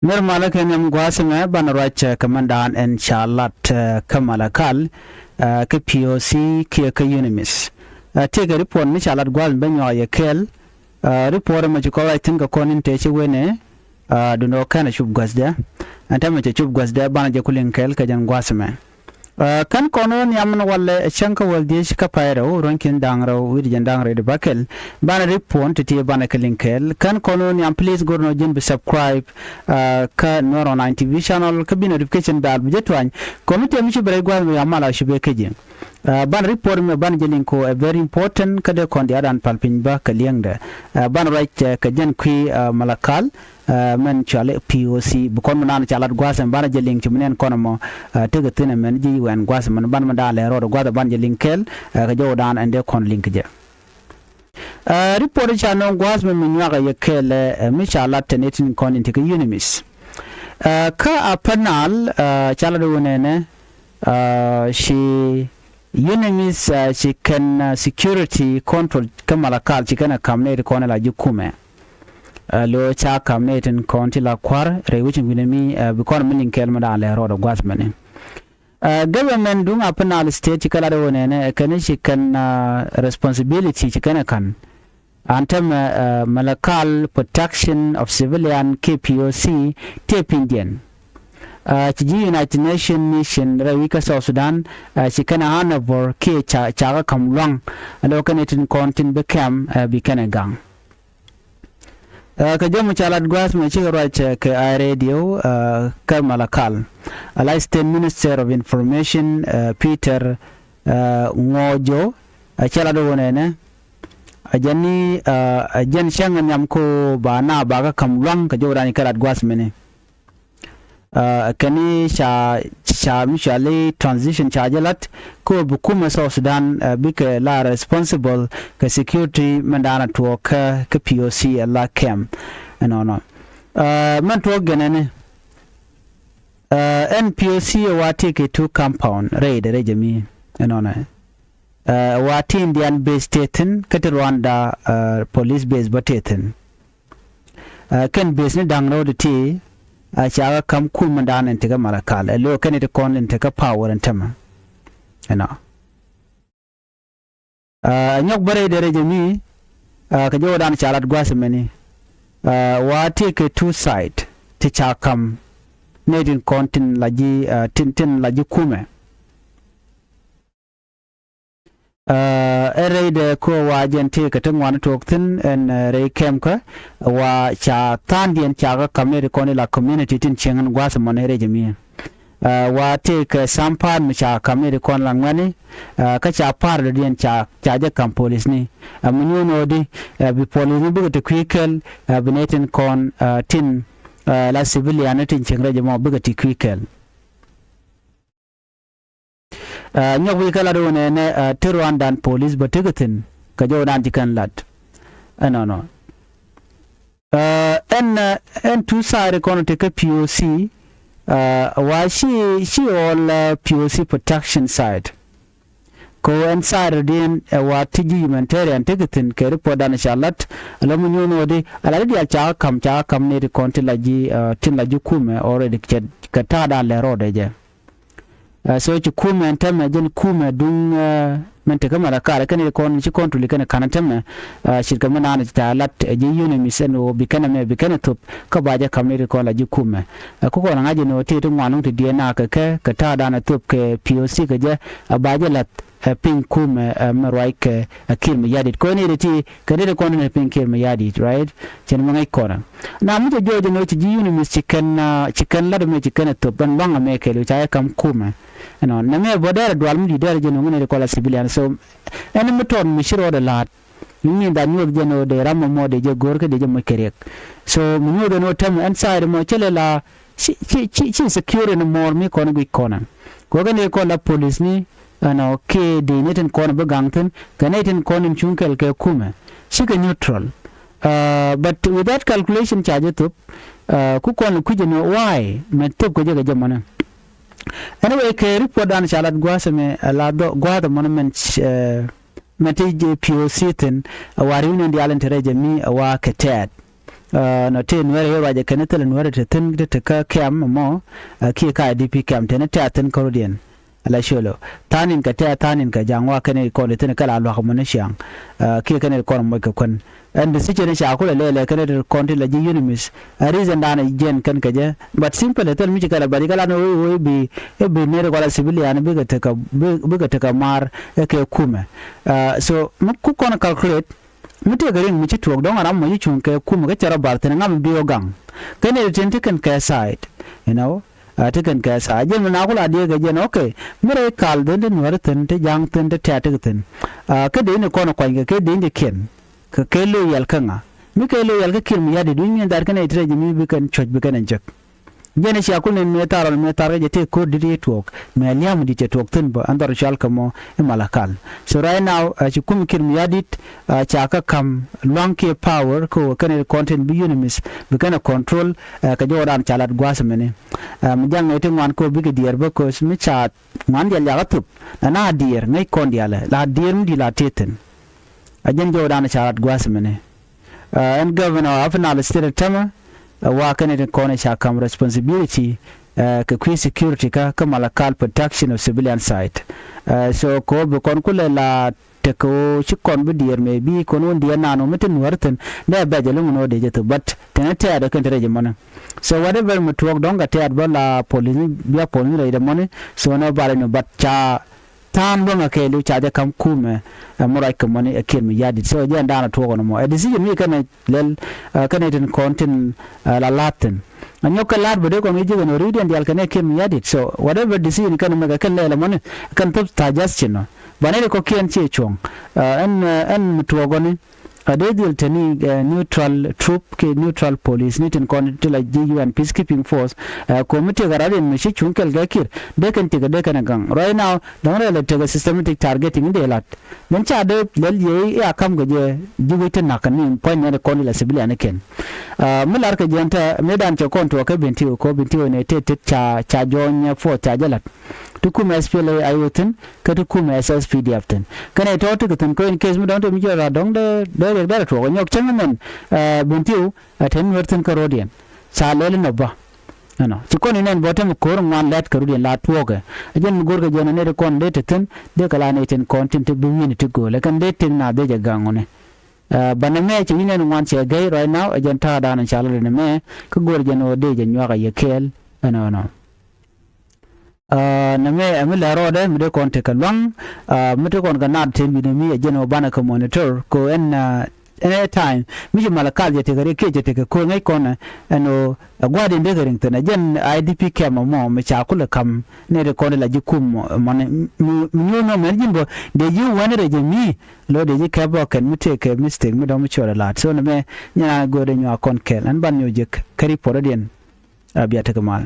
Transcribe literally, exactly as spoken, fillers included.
Nir malä kɛ nhiam gua̱a̱th ɛmɛ banɛ ruac kɛ mɛn daan ɛn ca lat kä Malakal kä P O C kiɛ kä UNMISS. Tëëkɛ report ni ca lat gua̱a̱th ɛmɛ bä nyuak yɛ kɛɛl. Report ɛmɛ ci kɔn ruac thi̱n kɛ kɔn in tëë ci wen ɛ duundɛ ɣöö kɛn ɛ cup gua̱thdɛ. Ɛn täämɛ cɛ cup gua̱thdɛ banɛ jɛ ku liŋ kɛɛl kɛ jɛn gua̱a̱th ɛmɛ. Kän kɔn wä nhiam ni walɛ cäŋ kä wäl dhieec kä pay rɛw ruɔ̱nykiɛn da̱ŋ rɛw wi̱cdɛ jiɛn da̱ŋ rɛw di bäkɛl. Banɛ report ti ti banɛ kɛ liŋ kɛɛl. Kän kɔn wä nhiam, please go̱r nɔ ji̱n bi subscribe kä Nuer Online T V channel kä bi notification bell bi jɛ tuany. Kɔn wä tiɛm mi ci bi rɛy gua̱a̱th mi yam mal a cup ɛ kä ji̱. Banɛ report mi banɛ jɛ liŋ kɛ ɣöö ɛ very important kä dee kɔn diaal dan pal piny bä kɛ li̱eŋdɛ. Banɛ ruac kɛ jɛn kui̱ Malakal. Mɛn cɔali P O C bi kɔn mi naan ca lat gua̱a̱th ɛmɛ banɛ jɛ liŋ ci mi nɛn kɔn ɛmɔ. Tekɛ thi̱n ɛmɛn ji̱ wɛn gua̱a̱th ɛmɛn banɛ mi daan lɛ rɔɔdɛ gua̱a̱th ɛ banɛ jɛ liŋ kɛɛl. Kɛ jɔw daan ɛn dee kɔn liŋ kɛ jɛ. Report ca nɔŋ gua̱a̱th mɛ mi nyuakä yɛ kɛɛl ɛ mi ca lat tɛn itin kɔn in ti kä UNMISS. Kä Upper Nile ca lat wä nɛnɛ ci UNMISS ci kɛn security control kä Malakal ci kɛn ɛ ka̱m nɛy ti kɔn ɛ la ji̱ kumɛ. Lo̱ ca ka̱m nɛy tin kɔn ti la kua̱r rɛy wecin wi̱nɛ mi bi kɔn mi liŋ kɛɛl mi da̱a̱n lɛ rɔɔdɛ gua̱th mɛni. Government duŋ Upper Nile State ci kɛ lat ɛ wä nɛnɛ ɛ kɛn ci kɛn responsibility ci kɛn ɛ ka̱n. An täämɛ Malakal Protection of Civilian kiɛ P O C tëë pinydiɛn. Ci ji̱ United Nation mission rɛy wi̱c kä South Sudan ci kɛn a handover kiɛ ca, ca kä ka̱m lua̱ŋ. Ɛ lo̱ kɛn itin kɔn tin bi kɛm bi kɛn ɛ gaŋ. Kɛ jɔmɛ ca lat gua̱a̱th mɛ cikɛ ruac kɛ Eye Radio kä Malakal. Ala State Minister of Information Peter Ŋuɔɔjo ɛ cɛ lat wä nɛnɛ. A jɛn ni a jɛn cäŋ nhiam ko ba na ba kä ka̱m lua̱ŋ kɛ jɔw dan kɛ lat gua̱a̱th mɛni. Kɛn ni ca, ca mutually transition ca jɛ lat ko bi kumɛ South Sudan bikɛ la responsible kɛ security mɛn da̱a̱n a tuɔɔk kä, kä P O C ɛ la kɛm. Ɛnɔnɔ mɛn tuɔɔk gɛnɛ ni ɛn P O C ɛ wa tëëkɛ two compound rɛydɛ rɛy jɛ mi. Ɛnɔnɔ ɛ wa ti Indian base tëë thi̱n kä ti Rwanda police base bä tëë thi̱n. Kɛn base ni da̱ŋ rɛw di ti a ca kä ka̱m kum mi da̱a̱n in ti kä Malakal ɛ lo̱ kɛn iti kɔn in ti kä power in tämɛ. Ɛnɔ ɛ nyɔk bä rɛy dee rɛy jɛ mi kɛ jɛ wä da̱a̱n ca lat gua̱a̱th mɛni. Wa ti kɛ two side ti ca ka̱m nɛy tin kɔn tin la ji̱ tin, tin la ji̱ kumɛ. Ɛ rɛydɛ kä wa jɛn tëëkɛ ti ŋuan tuɔɔk thi̱n ɛn rɛy kɛmkä wa ca tha̱a̱ŋdiɛn ca kä ka̱m nɛy ti kɔn ila community tin cieŋ ɛn gua̱a̱th ɛmɔni rɛy jɛ mi. Wa tëëkɛ sampa̱a̱t mi ca ka̱m nɛy ti kɔn la ŋuɛ̈ni kä ca pa̱a̱r dɔ̱diɛn ca, ca jɛ ka̱m polisni. Ɛ mi nyuun ɣöödi ɛ bi polisni bikɛ ti kui̱ kɛl ɛ bi nɛy tin kɔn tin la civilian ni tin cieŋ rɛy jɛ mɔ bikɛ ti kui̱ kɛl. Nyɔk wi̱i̱ kä lat wä nɛnɛ ti Rwandan polis bä tekɛ thi̱n kɛ jɔw dan ci kɛn lat. Ɛnɔnɔ ɛn, ɛn two side kɔn ti kä P O C. Wa ci, ci all P O C protection side. Ko ɛn side diɛn ɛ wa ti ji̱ humanitarian tekɛ thi̱n kɛ report dan ca lat. Ɛ lɔ mi nyuun wä di a lat di diaal ca kä ka̱m, ca kä ka̱m ni ti kɔn ti la ji̱, tin la ji̱ kumɛ already kɛ ta̱a̱ dan lɛ rɔɔdɛ jɛ. So ci kumɛ ɛn tämɛ jɛn kumɛ duŋ mɛn tekä Malakal kɛn i̱ kɔn ci kɔn tuli kɛn ka̱n ɛn tämɛ. Ce̱tkɛ mi naan ca lat ɛ ji̱ UNMISS ɛn ɣöö bi kɛn ɛmɛ bi kɛn ɛ thop kä ba jɛ ka̱m ni ri kɔn la ji̱ kumɛ. Ɛ ku kɔn ɛ ŋa̱c ɛn ɣöö tëë ti ŋuan luŋ ti diɛɛn na kɛ kɛ kɛ ta̱a̱dan ɛ thop kɛ P O C kɛ jɛ ɛ ba jɛ la̱th ɛ piny kumɛ ɛ mɛ ruac kɛ ɛ Kiir Mayardit. Kɔn i̱ ti kɛ ni ri kɔn ni piny Kiir Mayardit, right? Cɛn mi ŋäc kɔn ɛ. Na mi cɛ jɔɔc ɛn ɣöö ci ji̱ UNMISS ci kɛn, ci kɛn la̱t ɛmɛ ci kɛn ɛ thop ɛn lua̱ŋ ɛmɛ kɛɛliw ca jɛ ka̱m kumɛ. Ɛnɔ nɛmɛ bä dɛrɛ dual mi di̱t dɛrɛ jɛ nöŋ ni ri kɔn la civilian. So ɛn mi tɔt mi ci rɔɔdɛ la̱a̱t. Mi min dhan nyuɔth jɛ nɔ dee ram mɔ mɔ dee jɛ go̱o̱r kä dee jɛ moc kɛ riɛk. So mi nyuɔth ɛn ɣöö tɛm ɛn side mɔ cɛ lɛ la ci, ci, ci, ci secure ɛn mɔɔr mi kɔn guic kɔn ɛn. Kɛ ɣöö kɛ nɛy kɔn la polisni ɛnɔ kiɛ dee nɛy tin kɔn bi gaŋ thi̱n kɛ nɛy tin kɔn in cuŋ kɛl kɛ kumɛ. Cikɛ neutral. But with that calculation ca jɛ thop. Ku kɔn kui̱c ɛn ɣöö why mɛ thop kɛ jɛ kɛ jɛ mɔnɛ. Anyway kɛ report dan ca lat gua̱a̱th ɛmɛ ɛ la gua̱a̱th ɛmɔnɛ mɛn mɛ ti ji̱ P O C thi̱n ɛ wa ri̱wni diaal in te rɛy jɛ mi ɛ wa kɛ tɛɛt. Nɔ tëë Nuäärɛ i̱ ruacɛ kɛn i̱ thilɛ Nuäärɛ te thi̱n te te kä kɛm mɔ kiɛ kä I D P kɛm te ni tɛ̈ thi̱n kä rɔ̱diɛn. Ala ciöl ɔ tha̱a̱ŋ in kɛ tɛ̈ tha̱a̱ŋ in kɛ ja̱a̱ŋ wa kɛn i̱ kɔn i̱ thi̱n kɛ la lua̱k mɔ ni ciaŋ kiɛ kɛn i̱ kɔn moc kɛ kuän. Ɛn decision ca kulɛ lɛlɛ kɛn i̱ kɔn ti la ji̱ UNMISS. A reason dan i̱ jɛn kɛn kɛ jɛ but simple i̱ thil mi ci kɛ la bɛc kɛ la ni wee wee bi i̱ bi neri kɔla civilian bikɛ tekɛ bikɛ tekɛ maar i̱ kɛ kumɛ. So mi ku kɔn calculate mi tëëkɛ riŋ mi ci tuɔɔk dɔ̱ŋ a ram mɔ ci cuŋ kɛ kumɛ kä cɛ rɔ bar thi̱n ŋa mi bi wä gaŋ. Kɛn i̱ tin ti kɛn kɛ side you know. Ti kɛn kɛ side jɛn mi na ku la diɛɛkɛ jɛn okay. Mi rɛy kal dhin ti Nuäär thi̱n ti ja̱a̱ŋ thi̱n ti tɛ̈t ti thi̱n. Kä dee ni kɔn kuanykɛ kɛ dee ni kiɛn kɛ kɛ loyal kä ŋa mi kɛ loyal kä Kiir Mayardit wi̱c mi in that kɛn i̱ ti rɛy jɛ mi bi kɛn cuɔ̱c bi kɛn in cäk. Jɛn i̱ cia kul nɛn mëë thar ɔn mëë thar kä jɛ tëë ko̱r di̱t i̱ tuɔɔk mëë lia̱a̱m di̱t cɛ tuɔɔk thi̱n bä ɛn dhɔr cual kä mɔ i̱ Malakal. So right now ci kum Kiir Mayardit ca kä ka̱m lua̱ŋ kiɛ power kä ɣöö kɛn i̱ kɔn tin bi UNMISS bi kɛn ɛ control. Kɛ jɔwdan ca lat gua̱a̱th mɛni mi ja̱ŋ nɛy ti ŋuan kä ɣöö bikɛ diɛɛr bä kööth mi ca ŋuan diaal yakä thöp na na diɛɛr ŋäc kɔn diaalɛ la diɛɛr mi di̱t la tëë thi̱n. A jɛn jɔwdan ca lat gua̱a̱th mɛni. Ɛn governor of Nile State tämɛ wa kɛn i̱ kɔn i̱ ca ka̱m responsibility kɛ kui̱ security kä kä Malakal protection of civilian side. So kɛ ɣöö bi kɔn kulɛ la tekɛ ɣöö ci kɔn bi diɛɛr mëë bi kɔn wun diɛɛr naan ɣöö mi ti Nuäär thi̱n dee bɛc ɛlɔ̱ŋ ni ɣöö dee jɛ thok but tɛn i̱ tɛɛt ɛ kɛn te rɛc ɛmɔni. So whatever mi tuɔɔk dɔ̱ŋ kɛ tɛɛt bä la police ni bia police ni rɛc ɛmɔni. So nɔ bal ɛnɔ but ca tha̱a̱ŋ luäŋ ɛ kɛɛliw ca jɛ ka̱m kumɛ. Ɛ mi ruac kɛ mɔni ɛ Kiir Mayardit so jɛ ɛn da̱a̱n ɛ tuɔɔk ɛn ɛmɔ ɛ decision mi kɛn ɛ lɛl kɛn ɛ tin kɔn tin la la̱a̱t thi̱n. Ɛ nyɔk kɛ la̱a̱t bä dee kɔn ŋi̱ ji̱ kɛn ɛ ri̱wdiɛn diaal kɛn ɛ Kiir Mayardit so whatever decision kɛn ɛ mɛk ɛ kɛn lɛl ɛ mɔni kɛn thop suggestion ɔ. Banɛ di kɔkiɛn ciɛ cuɔ̱ŋ ɛn ɛn mi tuɔɔk ɔni. A dee dhil te ni neutral troop kiɛ neutral police ni tin kɔn ti la ji̱ U N peacekeeping force. Komi tiek a rat in mi ci cuŋ kɛl kɛ Kiir dee kɛn tiek a dee kɛn a gaŋ right now. Dɔ̱ŋ rɛl a tekɛ systematic targeting in dee lat. Min ca dee lɛl yee i̱ a ka̱m kɛ jɛ ji̱ wec ti na̱k ni pua̱ny nɛn kɔn ti la civilian ni kɛn. Mi lar kɛ jɛn te mëë dan cɛ kɔn tuɔɔk kɛ Bentiu kɛ Bentiu ni tet tet ca ca jɔɔny force ca jɛ lat. Ti kum S P L A I O thi̱n kä ti kum S S P D F thi̱n. Kɛnɛ tɔ̱ ti kɛ thi̱n kä in case mi dɔ̱ŋ te mi ci rɔ rat dɔ̱ŋ dee dee riɛk dee rɛ tuɔɔk ɛ nyɔk cäŋ mɛn. Bentiu ɛ te Nuäär thi̱n kä ro̱diɛn ca lɛl inɔ bä. Ɛnɔ ci kɔn inɛn bä te mi ko̱r ŋuan lɛt kɛ ro̱diɛn la tuɔɔkɛ. Ɛ jɛn mi go̱rkɛ jɛn ɛ nɛy ti kɔn dee te thi̱n dee kɛ la nɛy tin kɔn tin te bi wi̱ni ti gööl ɛ kɛn dee tëk na dee jɛ gaŋ ŋuni. Banɛ mɛ ci wi̱ni ɛn ŋuan cɛ gɛy right now ɛ jɛn ta̱a̱ da̱a̱n in ca lɔt ɛn mɛ kä go̱r jɛn ɣöö dee jɛ nyuak a yɛ kɛɛl. Ɛnɔ ɛnɔ. Nɛ mɛ ɛ mi lɛ rɔɔdɛ mi dee kɔn tekɛ lua̱ŋ. Mi te kɔn kɛ naat ten wi̱nɛ mi ɛ jɛn ɔ banɛ kɛ monitor ko ɛn ɛn ɛ time mi ci Malakal jɛ tekɛ riɛk kiɛ jɛ tekɛ ko̱r ŋäc kɔn ɛn ɔ ɛ gua̱a̱th in dee kɛ riŋ thi̱n ɛ jɛn I D P camp ɛmɔ mi ca kulɛ ka̱m nɛ ri kɔn ila ji̱ kum mɔni mi nyuur nɔ mɛn ji̱n bä dee ji̱ wɛn rɛ jɛ mi lo̱ dee ji̱ kɛp bä kɛn mi tekɛ mistake mi dɔ̱ŋ mi cuɔl ɛ la̱a̱t so nɛ mɛ nyɛ na go̱o̱dɛ nyuak kɔn kɛl ɛn ban nyuur jek kä report ɛ diɛn. A bia tekɛ mal.